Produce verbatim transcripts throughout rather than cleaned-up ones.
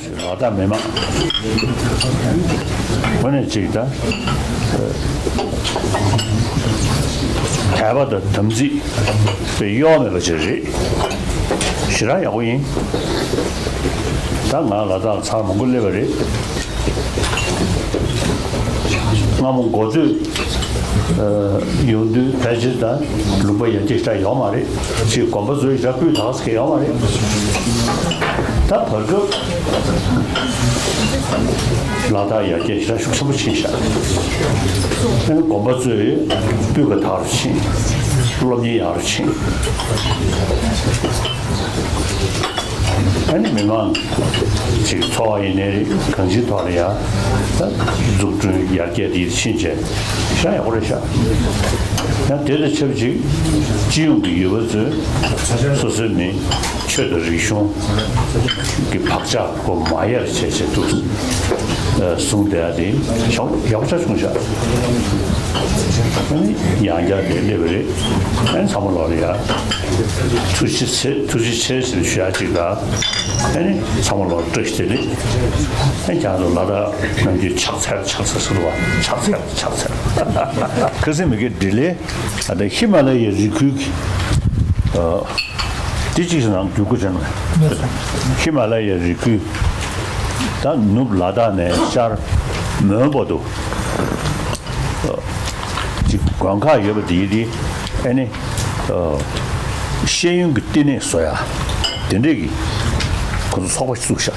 ལ་དྭགས་མི་མང་། དངོས་གནས་གཅིག་ད། དད་པ་དང་དམ་ཚིག་དཔེ་གཡོ་མེད་པ་ཅིག་རེད། ཞེ་དྲག་ཡག་པོ་ཡིན། ད་ང་ལ་དྭགས་ཚར་མང་པོ་སླེབས་པ་རེད། སྔ་མོ་འགོ་སྟོད་ཡོང་དུས་ཕལ་ཆེར་ད་ལུང་པ་ཡར་རྒྱས་ཞེ་དྲག་ཡོད་མ་རེད། ཅིག་དགོན་པ་ཚོའི་ཞབས་སྤུས་དག་ས་གི་ཡོད་མ་རེད། ད་བར་སྐབས་ལ་དྭགས་ཡར་རྒྱས་ཞེ་དྲག་ཤུགས་ཆེན་པོ་ཕྱིན་ཤག་ཨ་ནི་དགོན་པ་ཚོའི་སྤུས་ཀ་དག་རུ་ཕྱིན། སློབ་གཉེར་ཡག་རུ་ཕྱིན། ཨ་ནི་མི་མང་ཅིག་འཚོ་བ་ཡིན་ནའི་རེད། གང་ཅིའི་ཐོག་ལ་ཡང་ད་འཛུགས་སྐྲུན་ཡར་རྒྱས་དེ་ཕྱིན་བྱས་ཤ་ཡག་པོ་རེད་ཤག་ཡང་དེ་དང་ཆབས་ཅིག་སྤྱི་ཡོངས་ཀྱི་ཡུལ་པ་ཚོས་སོ་སོའི་མི་ཆོས་དང་རིག་གཞུང་གི་བག་ཆགས་ཁོ་མ་ཡལ་བྱས་བྱས་འདུག་གསུངས་བསྡད་ཡ་དེ་ཡག་པོ་ཆགས་བྱུང་ཤག་ཨ་ནི་ཡང་བསྐྱར་དེ་སླེབས་པ་རེད། ཨ་ནི་ཚང་མ་ལོག་ལ་ཡ་ཐུགས་རྗེ་ཆེ་ཐུགས་རྗེ་ཆེ་ཟེར་ཞུ་ཡ་ཅིག་དང་། ཨ་ནི་ཚང་མ་ལོག་བཀྲ་ཤིས་བདེ་ལེགས། ཨ་ནི་ཁྱེད་ཚོ་ལ་དྭགས་ནམ་རྒྱུན་ཕྱག་འཚལ་ཕྱག་འཚལ་ཟེར་བ་ཕྱག་འཚལ་ཕྱག་འཚལ། ཁ་སང་མི་དགེ་འདི་ལས་ཨ་ད་ཧི་མ་ལ་ཡའི་རི་ཁུལ་གྱི་ཨ་དེ་གཅིག་ནང་འགྱུར་དགོས་བྱུང་། ཧི་མ་ལ་ཡའི་རི་ཁུལ་ད་ནུབ་ལ་དྭགས་ནས་ཤར་མོན་བར་དུ་ཅིག་དགོན་ཁག་ཡོད་པ་དེ་དེ་ཨ་ནི་ཤེས་ཡོན་གྱི་བསྟི་གནས་བཟོ་ཡ་དེ་འདྲས་ཀྱི་ཁོ་ཚོ་ཚོགས་པ་བཙུགས་ཤག་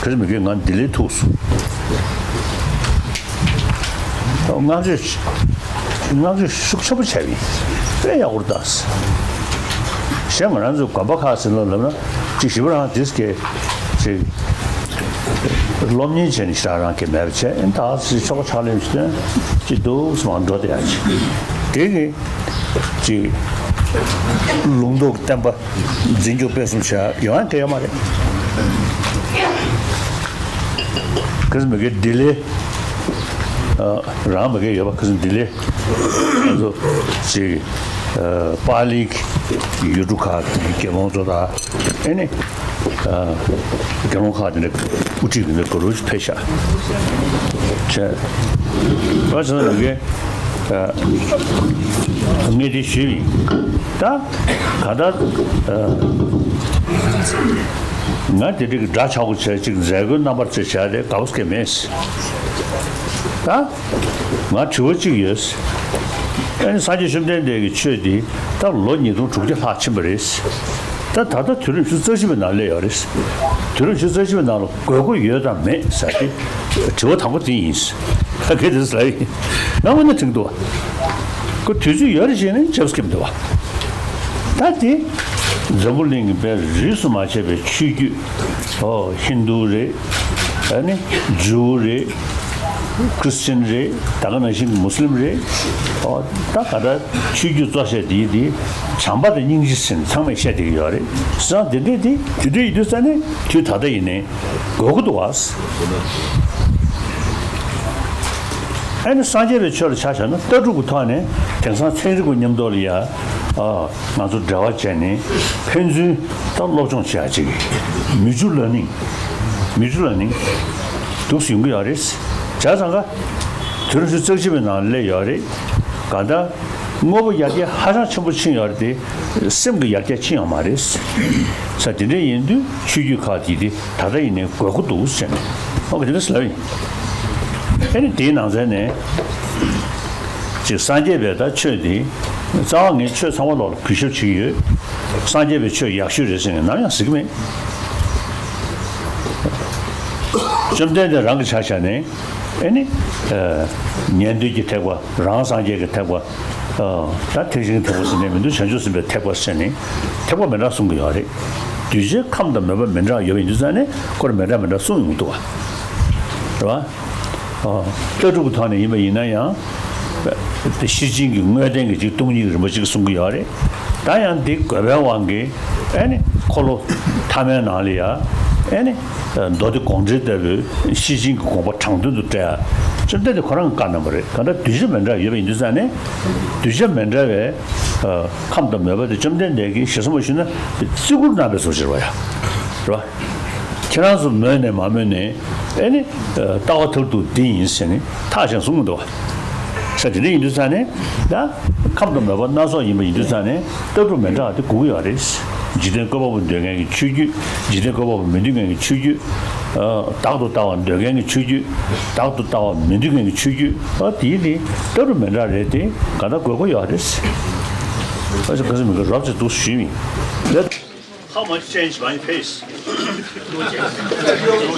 ཁ་སང་མི་དགེ་ང་འདི་ལས་ཐུག་སོང་། བསྔགས་བརྗོད་བསྔགས་བརྗོད་ཤུགས་ཆེན་པོ་བྱས་པ་ཡིན། དཔེ་ཡག་པོ་རེད་ད། གཞན་ང་རང་ཚོའི་དགོན་པ་ཁག་ཟེར་ལ་ལབ་ན་ཅིག་ཞིབ་པ་རང་དེས་ཀྱི་ཅིག་སློབ་གཉེར་བྱས་ནས་ཞེ་དྲག་རང་གི་མེད་པ་བྱས། ཨེ་ད་ཅིག་ཆོ་ག་ཕྱག་ལེན་ཞིག་སྟོན་ཅིག་འདུག་སེ་མར་འགྲོ་བསྡད་ཡ་ཅིག་དེ་གི་ཅིག་ལུང་རྟོགས་བསྟན་པ་འཛིན་སྐྱོང་སྤེལ་གསུམ་བྱ་ཡོང་ཡ་གལ་ཡོད་མ་རེད། ཁ་སང་མི་དགེ་ལྡི་ལི་ཨ་རང་མི་དགེ་ཡོད་པ། ཁ་སང་ལྡི་ལི་ང་ཚོ་ཅིག་ཨ་པཱ་ལིའི་ཡུལ་གྲུ་ཁག་གི་རྒྱལ་འབངས་ཚོ་དང་ཨེ་ནི་ཨ་དགེ་སློང་ཁག་དེ་འདྲ་དབུ་ཁྲིད་ཀྱི་འདི་ག་རུ་ཕེབས་ཤག་བྱས། བ་ཚོ་ལ་གི་ངས་དེ་ཞུས་ཡིན། ད་ག་ད་ང་དེ་འདྲ་གི་འདྲ་ཆགས་པོ་བྱས་ཅིག་མཛད་སྒོའི་རྣམ་པར་ཅིག་བྱས་ཏེ་དགའ་པོ་སྐད་མེད། ད་ང་དྲི་བ་གཅིག་ཡོད། ཨ་ནི་སངས་རྒྱས་བཅོམ་ལྡན་འདས་ཀྱི་ཆོས་འདི་ད་ལོ་ཉིས་སྟོང་དྲུག་བརྒྱ་ལྷག་ཕྱིན་པ་རེད། ད་ད་ལྟ་དུས་རབས་ཉི་ཤུ་རྩ་བཞི་པའི་ནང་སླེབས་ཡོད་རེད། དུས་རབས་ཉི་ཤུ་རྩ་བཞི་པའི་ནང་ལ་དགོས་མཁོ་ཡོད་དམ་མེད་ཟེར་ཏེ་དྲི་བ་དང་པོ་དེ་ཡིན། ཨ་ཁེ་དེ་ལ་ཡིན། ང་དངོས་གནས་དྲན་འདུག་བ། ཁོ་དུས་ཚོད་ཡོད་རེད་བྱས་ནས་རྒྱབ་སྐྱོར་འདུག་བ། ད་དེ་འཛམ་བུ་གླིང་གི་དཔེ་རིས་སུ་མ་ཆད་པའི་ཆོས་བརྒྱུད། ཨོ་ཧིན་རྡུ་རེད། ཨ་ནི་ཇུའུ་རེད། ཁྲི་སི་ཅན་རེད། ད་ག་ནང་བཞིན་མུ་སི་ལིམ་རེད། ཨོ་ད་ག་ད་ཆོས་བརྒྱུད་གཙོ་བྱས་དེ་དེ་བྱམས་པ་དང་སྙིང་རྗེ་ཟེར་ནས་ཚང་མས་བཤད་བསྡད་ཀྱི་ཡོད་རེད། བྱས་ཙང་དེ་འདྲས་དེ་དུས་འདྲ་ཡིན་དུས་ཙ་ནས་དུས་ད་ལྟ་ཡིན་ནའི་དགོས་ཀྱི་འདུག་བ། ཨ་ནི་སངས་རྒྱས་པའི་ཆོས་ལ་ཆ་བཞག་ན་ལྟ་གྲུབ་ཀྱི་ཐོག་ནས་དེང་སང་ཚན་རིག་པ་མཉམ་དུ་ལ་ཡ། ཨ་ང་ཚོ་འབྲེལ་བ་བྱས་ནས་ཕན་ཚུན་ད་སློབ་སྦྱོང་བྱེད་ཡ་ཅིག་mutual learning mutual learning་འདུག་སེ་ཡོང་གི་ཡོད་རེད། བྱས་ཙང་ཀ་དུས་རབས་ཉི་ཤུ་རྩ་བཞི་པའི་ནང་སླེབས་ཡོད་རེད། གང་ལྟར་དངོས་པོ་ཡར་རྒྱས་ཧ་ཅང་ཆེན་པོ་ཕྱིན་ཡོད་རེད་དེ་སེམས་ཀྱི་ཡར་རྒྱས་ཕྱིན་ཡོད་མ་རེད། ས་དེ་འདྲ་ཡིན་དུས་ཆོས་བརྒྱུད་ཁག་དེ་དེ་ད་ལྟ་ཡིན་ནའི་དགོས་མཁོ་འདུག་ཟེར་ནས་ཨོ་ག་དེ་འདྲ་ཟེར་ལབ་ཡིན། ཨ་ནི་དེའི་ནང་ཚན་ནས་ཅིག་སངས་རྒྱས་པའི་ད་ཆོས་འདི་རྩ་བ་ངས་ཆོས་ཚང་མ་ལོག་ལ་གུས་ཞབས་བྱེད་ཀྱི་ཡོད། སངས་རྒྱས་པའི་ཆོས་ཡག་ཤོས་རེད་ཟེར་ནས་ནམ་ཡང་ཟེར་གྱི་མེད། བཅོམ་ལྡན་འདས་རང་གི་ཆ་བཞག་ནས་ཨེ་ནི། ཉན་ཐོས་ཀྱི་ཐེག་པ། རང་སངས་རྒྱས་ཀྱི་ཐེག་པ། ད་ཐེག་ཆེན་གྱི་ཐེག་པ་ཟེར་ནས་མི་འདུག་བྱང་ཆུབ་སེམས་དཔའི་ཐེག་པ་ཟེར་ནས་ཐེག་པ་མི་འདྲ་གསུང་གི་ཡོད་རེད། གདུལ་བྱའི་ཁམས་དང་མོས་པ་མི་འདྲ་ཡོད་པ་ཡིན་དུས་ཙང་ནས་ཁོ་རང་མི་འདྲ་མི་འདྲ་གསུང་ཡོང་གི་འདུག་བ། རེད་བ། ལྟ་གྲུབ་ཀྱི་ཐོག་ནས་ཡིན་པ་ཡིན་ན་ཡང་། ཤེར་ཕྱིན་གྱི་དངོས་བསྟན་གྱི་ཅིག་སྟོང་ཉིད་རིན་པོ་ཆེ་གསུང་གི་ཡོད་རེད། ད་ཡང་འདི་དགོས་པའི་དབང་གིས་ཨེ་ནི་འཁོར་ལོ་ཐ་མའི་ནང་ལ་ཡ་ཨེ་ནི། མདོ་སྡེ་དགོངས་འགྲེལ་ལྟ་བུའི་ཤེར་ཕྱིན་གྱི་དགོངས་པ་དྲང་དོན་དུ་བཀྲལ། བཅོམ་ལྡན་འདས་ཁོ་རང་གིས་བཀའ་གནང་བ་རེད། གང་ལྟར་གདུལ་བྱ་མི་འདྲ་ཡོད་པ་ཡིན་དུས་ཙང་ནས་གདུལ་བྱ་མི་འདྲ་བའི་ཁམས་དང་མོས་པ་དེ་བཅོམ་ལྡན་འདས་ཀྱིས་ཞེ་ས་མ་ཞུས་ན་བརྩི་བཀུར་གནང་བའི་བཟོ་ཅིག་རེད་བ་ཡ། རེད་བ། ཁྱེད་རང་ཚོ་མོས་ནས་མ་མོས་ནས་ཨེ་ནི་ལྟ་བ་མཐར་ཐུག་འདི་ཡིན་ཟེར་ནས་ཐག་བཅད་གསུངས་མི་འདུག་བ། ས་དེ་འདྲ་ཡིན་དུས་ཙང་ནས་ད་ཁམས་དང་མོས་པ་སྣ་ཚོགས་ཡིན་པ་ཡིན་དུས་ཙང་ནས་ལྟ་གྲུབ་མི་འདྲ་བ་དེ་དགོས་ཀྱི་ཡོད་རེད། འཇིག་རྟེན་བཀོད་པ་པོ་འདོད་མཁན་གྱི་ཆོས་བརྒྱུད། འཇིག་རྟེན་བཀོད་པ་པོ་མི་འདོད་མཁན་གྱི་ཆོས་བརྒྱུད། བདག་ཏུ་ལྟ་བ་འདོད་མཁན་གྱི་ཆོས་བརྒྱུད། བདག་ཏུ་ལྟ་བ་མི་འདོད་མཁན་གྱི་ཆོས་བརྒྱུད། ཨ་དེའི་ནི་ལྟ་གྲུབ་མི་འདྲ་རེད་དེ་ག་ད་དགོས་མཁོ་ཡོད་རེད། ཨ་ཅག་ག་ཟི་མི་ག་རོབ་ཅིག་འདུག་ཞུས་མིན། How much change my face? You,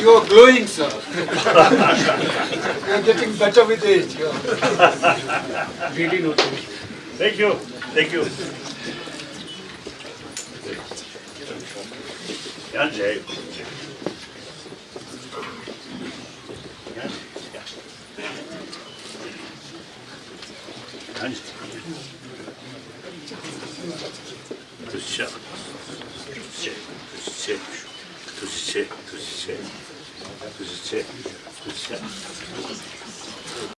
you are glowing, sir. You are getting better with age. Really no change. Thank you. Thank you. ཡང་མཇལ་ཡོང་། ཡང་མཇལ་ཡོང་། ཡང་མཇལ་ཡོང་། ཐུགས་རྗེ་ཆེ། ཐུགས་རྗེ་ཆེ། ཐུགས་རྗེ་ཆེ། ཐུགས་རྗེ་ཆེ། ཐུགས་རྗེ་ཆེ། ཐུགས་རྗེ་ཆེ།